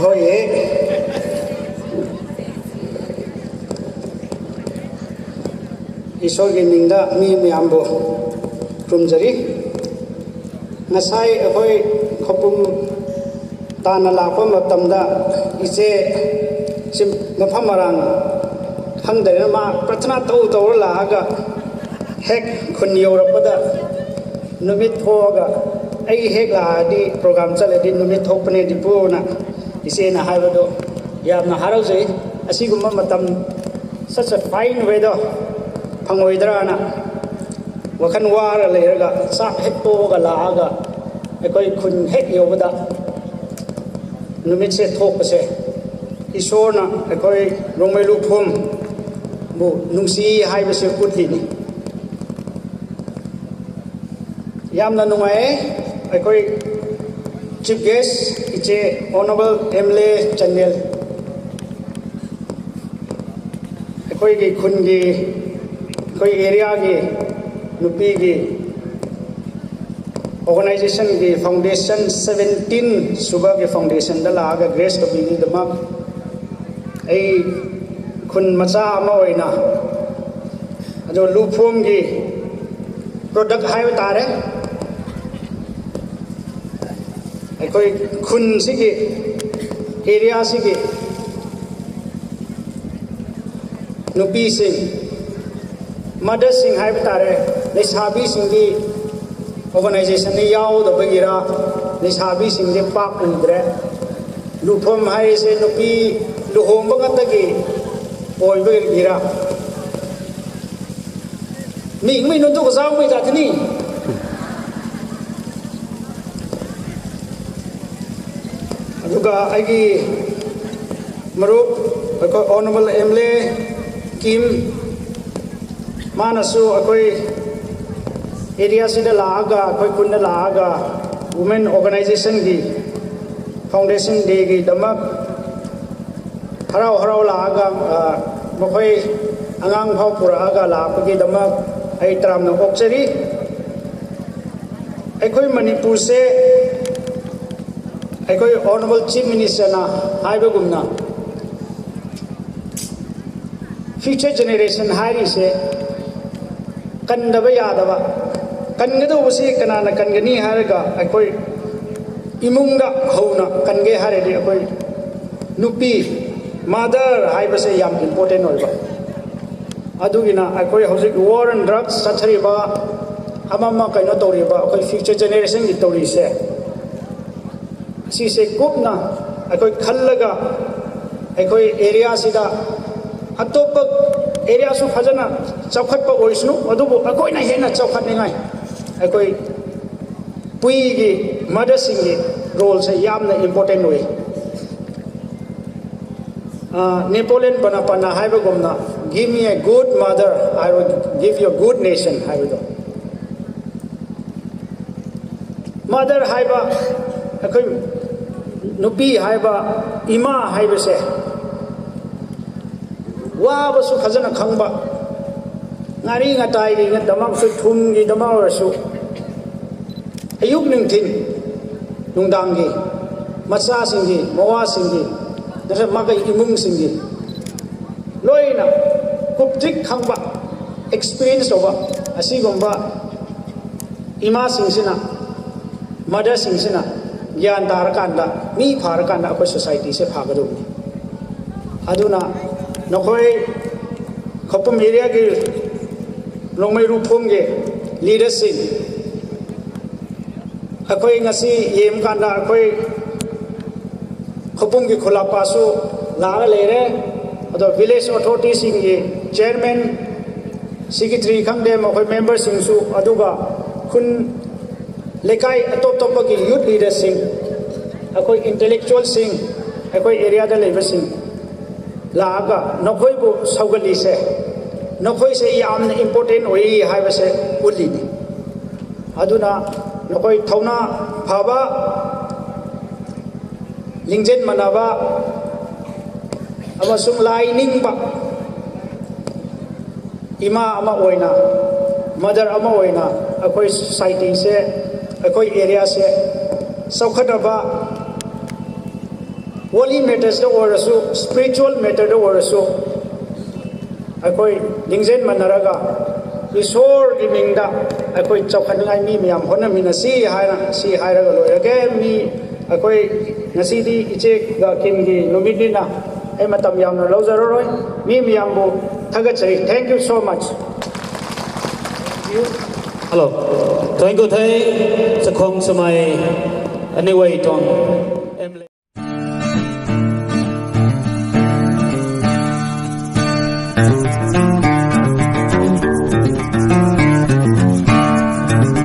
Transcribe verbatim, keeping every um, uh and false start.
ꯍꯣꯏ꯫ ꯏꯁꯣꯔꯒꯤ ꯃꯤꯡꯗ ꯃꯤ ꯃꯌꯥꯝꯕꯨ ꯈꯨꯔꯨꯝꯖꯔꯤ꯫ ꯉꯁꯥꯏ ꯑꯩꯈꯣꯏ ꯈꯧꯄꯨꯝ ꯇꯥꯟꯅ ꯂꯥꯛꯄ ꯃꯇꯝꯗ ꯏꯆꯦ ꯁꯤ ꯃꯐꯝ ꯃꯔꯥꯡ ꯈꯪꯗꯗꯅ ꯃꯥ ꯄ꯭ꯔꯊꯅꯥ ꯇꯧ ꯇꯧꯔ ꯂꯥꯛꯑꯒ ꯍꯦꯛ ꯈꯨꯟ ꯌꯧꯔꯛꯄꯗ ꯅꯨꯃꯤꯠ ꯊꯣꯛꯑꯒ ꯑꯩ ꯍꯦꯛ ꯂꯥꯛꯑꯗꯤ ꯄ꯭ꯔꯣꯒ꯭ꯔꯥꯝ ꯆꯠꯂꯗꯤ ꯅꯨꯃꯤꯠ ꯊꯣꯛꯄꯅꯦ ꯗꯤꯄꯨꯅ ꯏꯆꯦꯅ ꯍꯥꯏꯕꯗꯣ ꯌꯥꯝꯅ ꯍꯔꯥꯎꯖꯩ꯫ ꯑꯁꯤꯒꯨꯝꯕ ꯃꯇꯝ such a fine weather ꯐꯪꯉꯣꯏꯗ꯭ꯔꯥꯅ ꯋꯥꯈꯜ ꯋꯥꯔ ꯂꯩꯔꯒ ꯆꯥꯛ ꯍꯦꯛ ꯇꯣꯛꯑꯒ ꯂꯥꯛꯑꯒ ꯑꯩꯈꯣꯏ ꯈꯨꯟ ꯍꯦꯛ ꯌꯧꯕꯗ ꯅꯨꯃꯤꯠꯁꯦ ꯊꯣꯛꯄꯁꯦ ꯏꯁꯣꯔꯅ ꯑꯩꯈꯣꯏ ꯔꯣꯡꯃꯩ ꯂꯨꯞꯐꯝꯕꯨ ꯅꯨꯡꯁꯤ ꯍꯥꯏꯕꯁꯦ ꯎꯠꯂꯤꯅꯤ꯫ ꯌꯥꯝꯅ ꯅꯨꯡꯉꯥꯏꯌꯦ꯫ ꯑꯩꯈꯣꯏ chief guest ꯏꯆꯦ Honourable M L A Chandel, ꯑꯩꯈꯣꯏꯒꯤ ꯈꯨꯟꯒꯤ, ꯑꯩꯈꯣꯏ areaꯒꯤ ꯅꯨꯄꯤꯒꯤ organizationꯒꯤ foundation, seventeen ꯁꯨꯕꯒꯤ foundationꯗ ꯂꯥꯛꯑꯒ grace ꯇꯧꯕꯤꯕꯒꯤꯗꯃꯛ ꯑꯩ ꯈꯨꯟ ꯃꯆꯥ ꯑꯃ ꯑꯣꯏꯅ, ꯑꯗꯣ ꯂꯨꯐꯣꯝꯒꯤ product ꯍꯥꯏꯕ ꯇꯥꯔꯦ, ꯑꯩꯈꯣꯏ ꯈꯨꯟꯁꯤꯒꯤ, areaꯁꯤꯒꯤ ꯅꯨꯄꯤꯁꯤꯡ, motherꯁꯤꯡ ꯍꯥꯏꯕ ꯇꯥꯔꯦ, ꯂꯩꯁꯥꯕꯤꯁꯤꯡꯗꯤ organizationꯗ ꯌꯥꯎꯗꯕꯒꯤꯔ ꯂꯩꯁꯥꯕꯤꯁꯤꯡꯗꯤ ꯄꯥꯛ ꯎꯗ꯭ꯔꯦ꯫ ꯂꯨꯐꯝ ꯍꯥꯏꯔꯤꯁꯦ ꯅꯨꯄꯤ ꯂꯨꯍꯣꯡꯕ ꯉꯥꯛꯇꯒꯤ ꯑꯣꯏꯕꯒꯤꯔ? ꯃꯤ ꯃꯤ ꯅꯨꯡꯗꯨ ꯀꯖꯥꯎ ꯃꯩ ꯖꯥꯇꯤꯅꯤ꯫ ꯑꯗꯨꯒ ꯑꯩꯒꯤ ꯃꯔꯨꯞ ꯑꯩꯈꯣꯏ Honourable M L A ꯀꯤꯝ, ꯃꯥꯅꯁꯨ ꯑꯩꯈꯣꯏ areaꯁꯤꯗ ꯂꯥꯛꯑꯒ, ꯑꯩꯈꯣꯏ ꯈꯨꯟꯗ ꯂꯥꯛꯑꯒ women organizationꯒꯤ foundation dayꯒꯤꯗꯃꯛ ꯍꯔꯥꯎ ꯍꯔꯥꯎ ꯂꯥꯛꯑꯒ, ꯑ, ꯃꯈꯣꯏ ꯑꯉꯥꯡ ꯐꯥꯎ ꯄꯨꯔꯛꯑꯒ ꯂꯥꯛꯄꯒꯤꯗꯃꯛ ꯑꯩ ꯇꯔꯥꯝꯅ ꯑꯣꯛꯆꯔꯤ꯫ ꯑꯩꯈꯣꯏ ꯃꯅꯤꯄꯨꯔꯁꯦ ꯑꯩꯈꯣꯏ Honourable Chief Minister ꯅ ꯍꯥꯏꯕꯒꯨꯝꯅ, future generation ꯍꯥꯏꯔꯤꯁꯦ ꯀꯟꯗꯕ ꯌꯥꯗꯕ꯫ ꯀꯟꯒꯗꯧꯕꯁꯤ ꯀꯅꯥꯅ ꯀꯟꯒꯅꯤ ꯍꯥꯏꯔꯒ, ꯑꯩꯈꯣꯏ ꯏꯃꯨꯡꯗ ꯍꯧꯅ ꯀꯟꯒꯦ ꯍꯥꯏꯔꯗꯤ ꯑꯩꯈꯣꯏ ꯅꯨꯄꯤ, mother ꯍꯥꯏꯕꯁꯦ ꯌꯥꯝ important ꯑꯣꯏꯕ꯫ ꯑꯗꯨꯒꯤꯅ ꯑꯩꯈꯣꯏ ꯍꯧꯖꯤꯛ war and drugs ꯆꯠꯊꯔꯤꯕ, ꯑꯃ ꯑꯃ ꯀꯩꯅꯣ ꯇꯧꯔꯤꯕ, ꯑꯩꯈꯣꯏ future generation ꯒꯤ ꯇꯧꯔꯤꯁꯦ, ꯁꯤꯁꯦ ꯀꯨꯞꯅ ꯑꯩꯈꯣꯏ ꯈꯜꯂꯒ, ꯑꯩꯈꯣꯏ area ꯁꯤꯗ ꯑꯇꯣꯞꯄ area ꯁꯨ ꯐꯖꯅ ꯆꯥꯎꯈꯠꯄ ꯑꯣꯏꯁꯅꯨ, ꯑꯗꯨꯕꯨ ꯑꯩꯈꯣꯏꯅ ꯍꯦꯟꯅ ꯆꯥꯎꯈꯠꯅꯤꯡꯉꯥꯏ ꯑꯩꯈꯣꯏ ꯄꯨꯏꯒꯤ, mother ꯁꯤꯡꯒꯤ role ꯁꯦ ꯌꯥꯝꯅ important ꯑꯣꯏ꯫ ꯑ, Napoleon Bonaparte ꯅ ꯍꯥꯏꯕꯒꯨꯝꯅ, "Give me a good mother, I will give you a good nation" ꯍꯥꯏꯕꯗꯣ꯫ Mother ꯍꯥꯏꯕ, ꯑꯩꯈꯣꯏ ꯅꯨꯄꯤ ꯍꯥꯏꯕ, ꯏꯃꯥ ꯍꯥꯏꯕꯁꯦ ꯋꯥꯕꯁꯨ ꯐꯖꯅ ꯈꯪꯕ, ꯉꯥꯔꯤ ꯉꯇꯥꯏꯒꯤꯗꯃꯛꯁꯨ, ꯊꯨꯝꯒꯤꯗꯃꯛ ꯑꯣꯏꯔꯁꯨ, ꯑꯌꯨꯛ ꯅꯨꯡꯊꯤꯟ ꯅꯨꯡꯗꯥꯡꯒꯤ ꯃꯆꯥꯁꯤꯡꯒꯤ, ꯃꯋꯥꯁꯤꯡꯒꯤ, ꯅꯠꯇ꯭ꯔꯒ ꯃꯥꯒꯤ ꯏꯃꯨꯡꯁꯤꯡꯒꯤ ꯂꯣꯏꯅ ꯀꯨꯞꯇ꯭ꯔꯤꯛ ꯈꯪꯕ, experience ꯇꯧꯕ ꯑꯁꯤꯒꯨꯝꯕ ꯏꯃꯥꯁꯤꯡꯁꯤꯅ, mother ꯁꯤꯡꯁꯤꯅ ꯒ꯭ꯌꯥꯟ ꯇꯥꯔꯀꯥꯟꯗ, ꯃꯤ ꯐꯥꯔꯀꯥꯟꯗ ꯑꯩꯈꯣꯏ society ꯁꯦ ꯐꯥꯒꯗꯧꯕꯅꯤ꯫ ꯑꯗꯨꯅ ꯅꯈꯣꯏ ꯈꯧꯄꯨꯝ area ꯒꯤ ꯂꯣꯡꯃꯩ ꯔꯨꯈꯣꯡꯒꯤ leader ꯁꯤꯡ, ꯑꯩꯈꯣꯏ ꯉꯁꯤ ꯌꯦꯡꯕ ꯀꯥꯟꯗ ꯑꯩꯈꯣꯏ ꯈꯧꯄꯨꯝꯒꯤ ꯈꯨꯂꯥꯛꯄꯥꯁꯨ ꯂꯥꯛꯑꯒ ꯂꯩꯔꯦ꯫ ꯑꯗꯣ village authority ꯁꯤꯡꯒꯤ chairman, secretary ꯈꯪꯗꯦ, ꯃꯈꯣꯏ member ꯁꯤꯡꯁꯨ, ꯑꯗꯨꯒ ꯈꯨꯟ ꯂꯩꯀꯥꯏ ꯑꯇꯣꯞ ꯑꯇꯣꯞꯄꯒꯤ youth leader ꯁꯤꯡ, ꯑꯩꯈꯣꯏ intellectual ꯁꯤꯡ, ꯑꯩꯈꯣꯏ area ꯗ ꯂꯩꯕꯁꯤꯡ ꯂꯥꯛꯑꯒ ꯅꯈꯣꯏꯕꯨ ꯁꯧꯒꯠꯂꯤꯁꯦ, ꯅꯈꯣꯏꯁꯦ ꯌꯥꯝꯅ important ꯑꯣꯏ ꯍꯥꯏꯕꯁꯦ ꯎꯠꯂꯤꯅꯤ꯫ ꯑꯗꯨꯅ ꯅꯈꯣꯏ ꯊꯧꯅꯥ ꯐꯕ, ꯂꯤꯡꯖꯦꯜ ꯃꯥꯟꯅꯕ ꯑꯃꯁꯨꯡ ꯂꯥꯏ ꯅꯤꯡꯕ ꯏꯃꯥ ꯑꯃ ꯑꯣꯏꯅ, mother ꯑꯃ ꯑꯣꯏꯅ ꯑꯩꯈꯣꯏ society ꯁꯦ, ꯑꯩꯈꯣꯏ area ꯁꯦ ꯆꯥꯎꯈꯠꯅꯕ, Worldly mattersꯇ ꯑꯣꯏꯔꯁꯨ, spiritual matterꯗ ꯑꯣꯏꯔꯁꯨ, ꯑꯩꯈꯣꯏ ꯂꯤꯡꯖꯦꯜ ꯃꯥꯟꯅꯔꯒ ꯏꯁꯣꯔꯒꯤ ꯃꯤꯡꯗ ꯑꯩꯈꯣꯏ ꯆꯥꯎꯈꯠꯅꯤꯡꯉꯥꯏ ꯃꯤ ꯃꯌꯥꯝ ꯍꯣꯠꯅꯃꯤꯟꯅꯁꯤ ꯍꯥꯏꯅ ꯁꯤ ꯍꯥꯏꯔꯒ ꯂꯣꯏꯔꯒꯦ꯫ ꯃꯤ ꯑꯩꯈꯣꯏ ꯉꯁꯤꯗꯤ ꯏꯆꯦꯒ ꯀꯤꯝꯒꯤ ꯅꯨꯃꯤꯠꯅꯤꯅ ꯑꯩ ꯃꯇꯝ ꯌꯥꯝꯅ ꯂꯧꯖꯔꯔꯣꯏ꯫ ꯃꯤ ꯃꯌꯥꯝꯕꯨ ꯊꯥꯒꯠꯆꯔꯤ꯫ Thank you so much. Hello. Thank you, Thai. Chakhong Samai. Anyway, Tong.